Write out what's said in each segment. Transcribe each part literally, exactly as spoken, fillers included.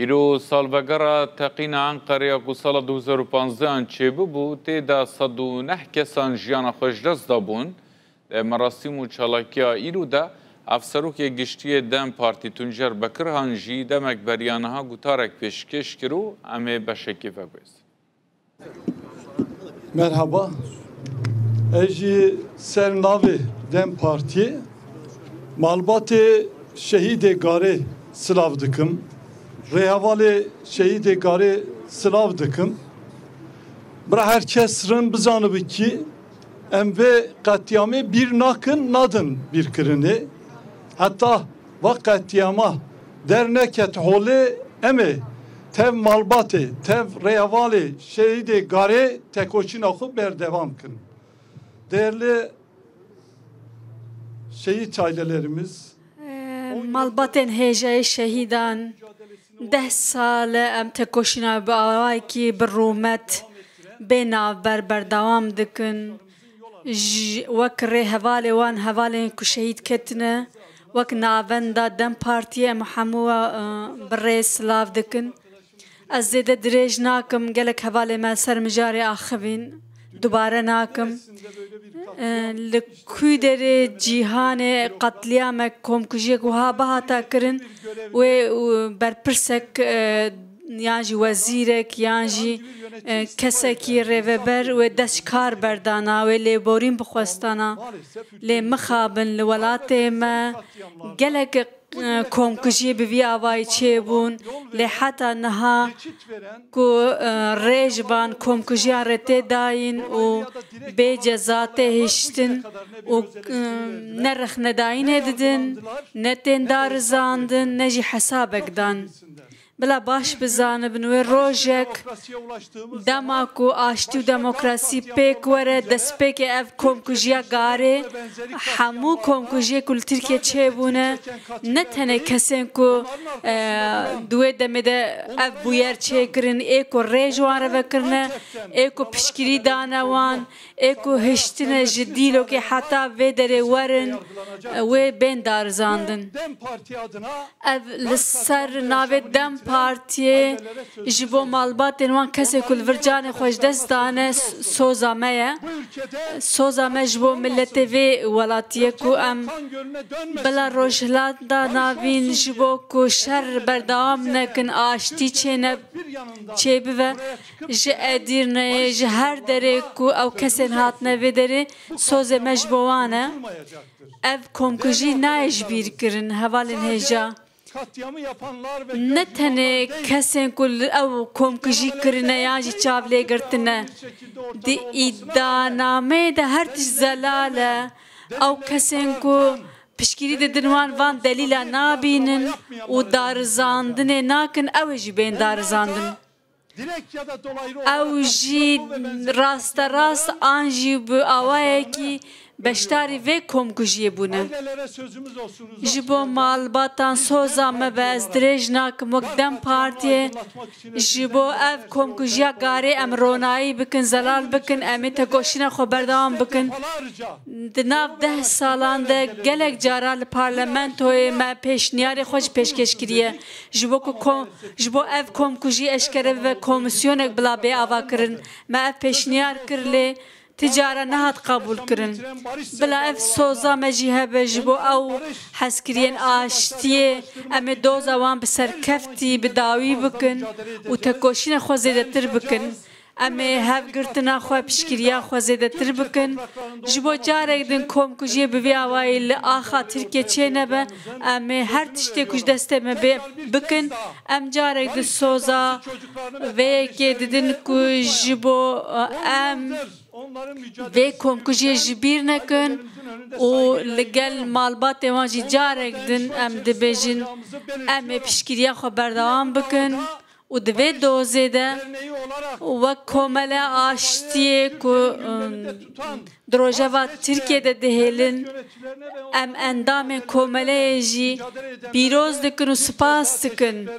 Îro salvegera teqîna Enqerê ya ku sala du hezar û panzdeh an çêbibû, tê de sed û neh kesan jiyana xwe ji dest dabûn. Di merasîm û çalakiya îro de Hevserokê Giştî yê DEM Partî Tuncer Bekirhan jî demek beriya niha gotarek pêşkêş kir û em ê beşekê veguhêzin. Merhaba. Ez jî ser navê DEM Partiyê malbatê şehîdê Garê silav dikim. Rêhevalê şehîdê Garê silav dikim. Bira her kes rin bizanibi kî em vê qetlîamê bîr nakin, nadin bîrkirinê. Heta va qetlîama derneket holê, em ê tev malbatê, tev rêhevalê şehîdê Garê tekoşîna xwe berdewam kin. Değerli şehit ailelerimiz, Ee, malbatên hêjayê şehîdan, deh sal e em tekoşîna bi awayekî bi rûmet bê navber berdewam dikin. Ji, wek rêhevalê wan hevalên ku şehîd ketine, wek navenda DEM Partiyê em hemû, e, bi rê silav dikin. Ez zêde dirêj nakim, gelek hevalê me ser mijarê axivîn, dubare nakim. E, li ku derê cîhanê qetlîamek, komkujiyek wiha bihata kirin, wê, û berpirsek, e, yan jî wezîrek, yan jî, e, kesekî rêveber wê dest ji kar berdana, wê lêborîn bixwestana. Lê mixabin li welatê me gelek, e, komkujiyê bi vî avayî çêbûn, lê heta niha ku, e, rê ji van komkujiyan re tê dayîn û bê ceza tê hiştin û, e, ne rexnedayînê didin, ne tên darizandin, ne jî hesabek dan. Bila baş bizanibin, wê rojek dema ku aştî û demokrasî pêk were, destpêkê ev komkujiya Garê, hemû komkujiyê ku li Tirkiye çêbûne, ne tenê kesên ku, e, di wê demê de ev bûyer çêkirin, ê ku rê ji wan re vekirine, ê ku piştgirî dane wan, ê ku hiştine ji dîlokê heta vê derê werin, wê bên darizandin. Ev li ser navê DEM Partiyê ji bo malbatên wan kesê ku li vir canê xwe ji dest dane s-, soza me ye. Soza me ji bo miletê vê welatiyê ku em bila Rojhilata Navîn ji bo ku şer berdewam nekin, aştî çêne, çêbive. Ji Edîrneyê, ji her derê ku ew kesên hatine vê derê, sozê me ji bo wan e. Ev komkujî nayê ji bîr kirin, hevalên hêja. Ne tenê kesên ku li ew komkujî kirine yan jî çav lê girtine. Di îdianameyê de her tişt zelal e. Ew kesên ku piştgirî didin wan van delîla nabînin û darizandinê nakin, ew ê jî bên darizandin. Ew jî rasterast an jî bi awayekî beşdarî vê komkujiyê bûne. Ji bo malbatan soza me be, ez dirêj nakim wek DEM Partiyê, ji bo ev komkujiya Garê em ronayî bikin, zelal bikin, em ê tekoşîna xwe berdewam bikin. Di nav deh salan de gelek cara li parlamentoyê me pêşniyarê xwe jî pêşkêş kiriye. Ji bo ku kom-, ji bo ev komkujî eşkere bibe, komîsyonek bila bê avakirin. Me ev pêşniyar kir, lê ti cara nehat qebûlkirin. Bila ev soza me jî hebe ji bo ew hezkiriyên aştiyê, em ê doza wan bi serkeftî, bi dawî bikin û tekoşîna xwe zêdetir bikin. Em ê hevgirtina xwe, piştgiriya xwe zêdetir bikin. Ji bo carek din komkujiyê bi vî awayî li axa Tirkiye çênebe, em ê her tiştê ku ji destê me bê bikin. Em carek di soza vê yekê didin ku ji bo, e, em vê komkujiyê ji bîr nekin û li gel malbatê wan jî carek din em dibêjin, em ê piştgiriya xwe berdewam bikin. Û di vê dozê de wek komele aştiyê ku, ım, di rojeva Tirkiye de dihêlin, em endamên komeleyê jî pîroz dikin û spas dikin.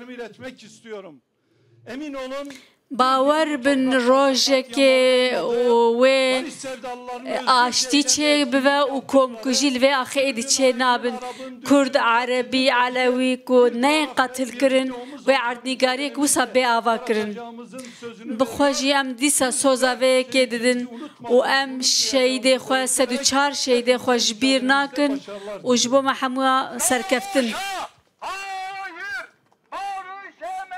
Bawer bin rojekê û wê aştî çê bibe û komkujî li vê axê êdî çê nabin. Kurd, Erebî, Elewî ku neyên qetil kirin, wê erdnîgariyek wisa bê ava kirin. Bi xwe jî em dîsa soza vê yekê didin û em şehîdê xwe, sed û çar şehîdê xwe ji bîr nakin û ji bo me hemûya serkeftin.